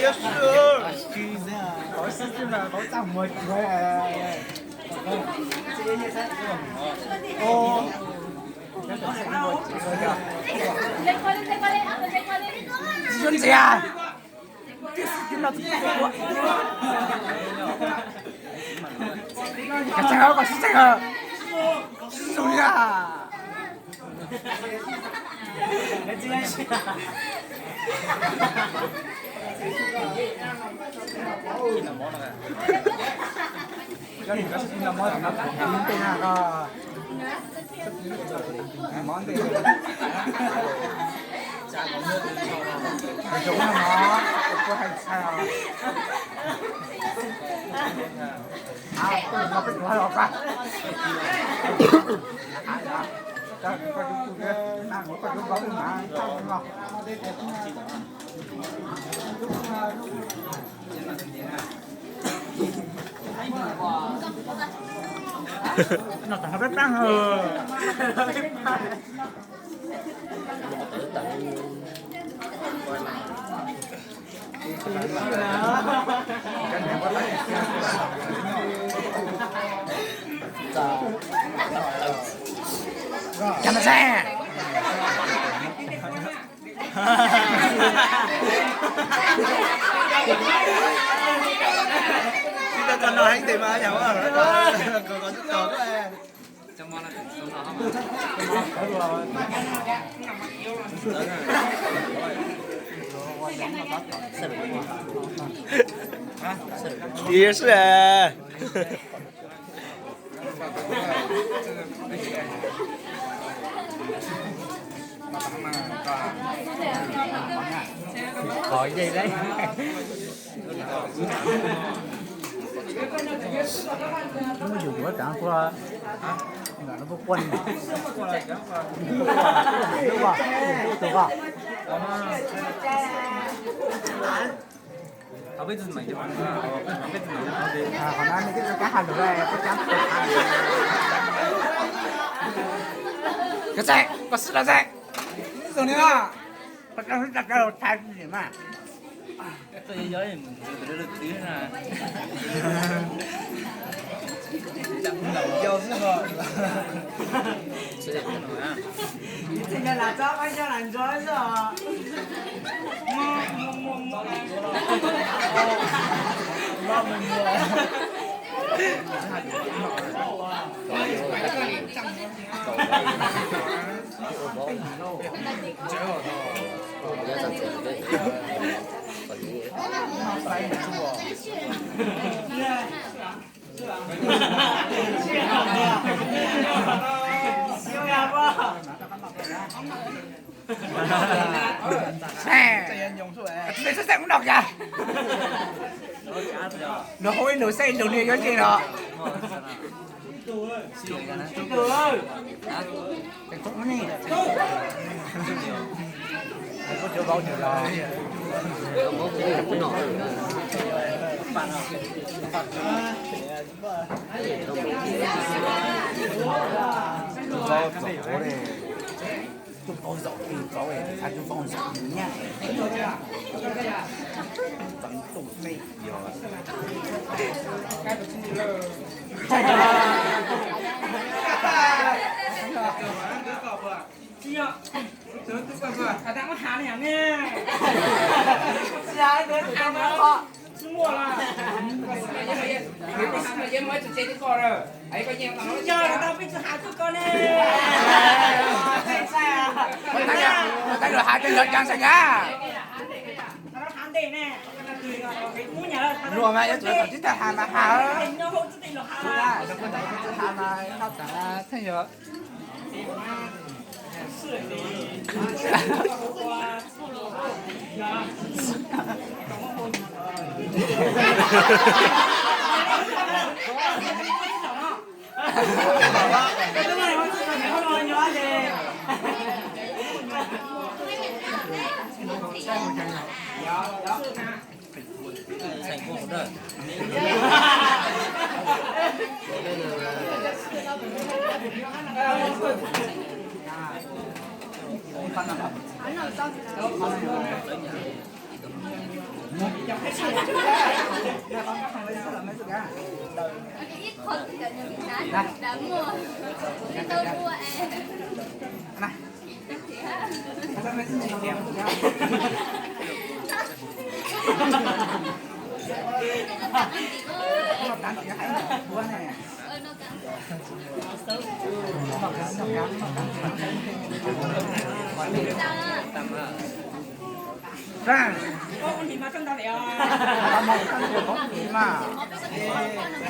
Tsis yuav ntxias. Cov tseem, koj sib tseem, sib zus li na. Cov no seb. Tsis tau txog no heev tes mas yog ko ko tub tog. Ib sij. Yus yuav cov no puas, no puas quaj li, tus ko. Qhov no nej twb tsis kam has lus, koj txaim, koj xwb los txaim. Ib txog ni, koj txaim tsis mas. Nws hu ib nus xwb, ib nus nws yuav nce los. Tus vauv zaum tus vauv, tus vauv zaum tus nyab. Luag mas yuav tsum tib tag has mas has. Has mas thaj tsam theej yog. Mas